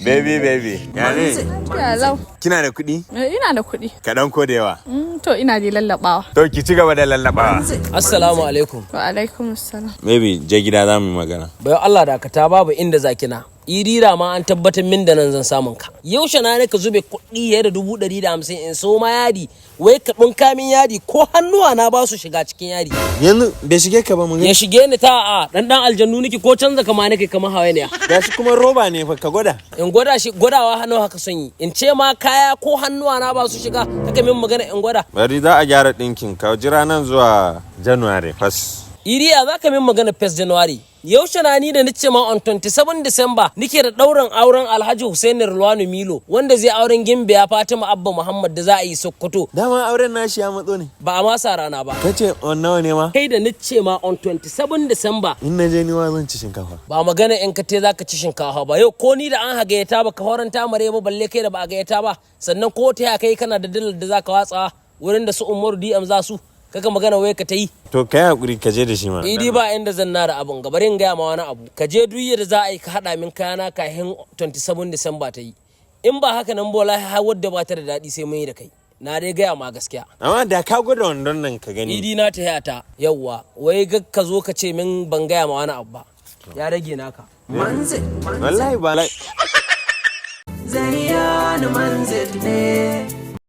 Baby, baby. Ya ne? Ya lau. Kina da kuɗi? Eh, ina da kuɗi. Kaɗan ko da yawa? To ina dai lallaɓawa. To ki ci gaba da lallaɓawa. Assalamu alaikum. Wa alaikum assalam. Baby, je gida za mu yi magana. Bayan Allah, dakata, babu inda zakina. Irira ma an tabbatar min da nan zan samun ka. Yaushe na ne ka zube kuɗi fiye da 150,000 in so ma yadi, wai ka ɗinka min yadi ko hannuwa na ba su shiga cikin yadi. Yanzu bai shige ka ba mun Ya shige ni ta a dan dan aljannu niki ko canza kama nake kamar hawainiya. Gashi kuma roba ne fa, ka gwada. In gwada shi, gwadawa hannu haka son yi. In ce ma kaya ko hannuwa na ba su shiga, kaka min magana in gwada. Bari za a gyara ɗinkin, ka jira nan zuwa January 1. Iriya, za ka min magana 1 January. Yaushe na ni da nace ma on 27 December nike da ɗaurin auren Alhaji Hussein Rulwanu Milo wanda zai auren Gimbiya Fatima Abba Muhammad da za a yi Sokoto. Dama auren nashi ya matso ne. Ba a masa rana ba. Ka ce on nawa ne ma? Kai da nace ma on 27 December. In na je ni ma zan ci shinkafa. Ba magana in ka te za ka ci shinkafa ba. Yau ko ni da an gayyata ba ka horanta mare ba, balle kai da ba a gayyata ba. Sannan ko ta ya kai kana da dalar da za ka watsa wurin da su Umaru DM za su. Kaka magana wai ka ta yi. To kai hakuri, ka je da shi ma. Idi, ba inda zan nara abun gabarin in gaya ma wani abu. Ka je duk yadda za a yi ka haɗa min kayana kafin 27 December ta yi. In ba haka nan bola har wadda ba ta da daɗi sai mun yi da kai. Na dai gaya ma gaskiya. Amma da ka gwada wandon nan ka gani. Idi, na ta ta yawwa, wai ga ka zo ka ce min ban gaya ma wani abu ba. Ya rage naka. Wallahi ba. Zayyanu Manzil ne.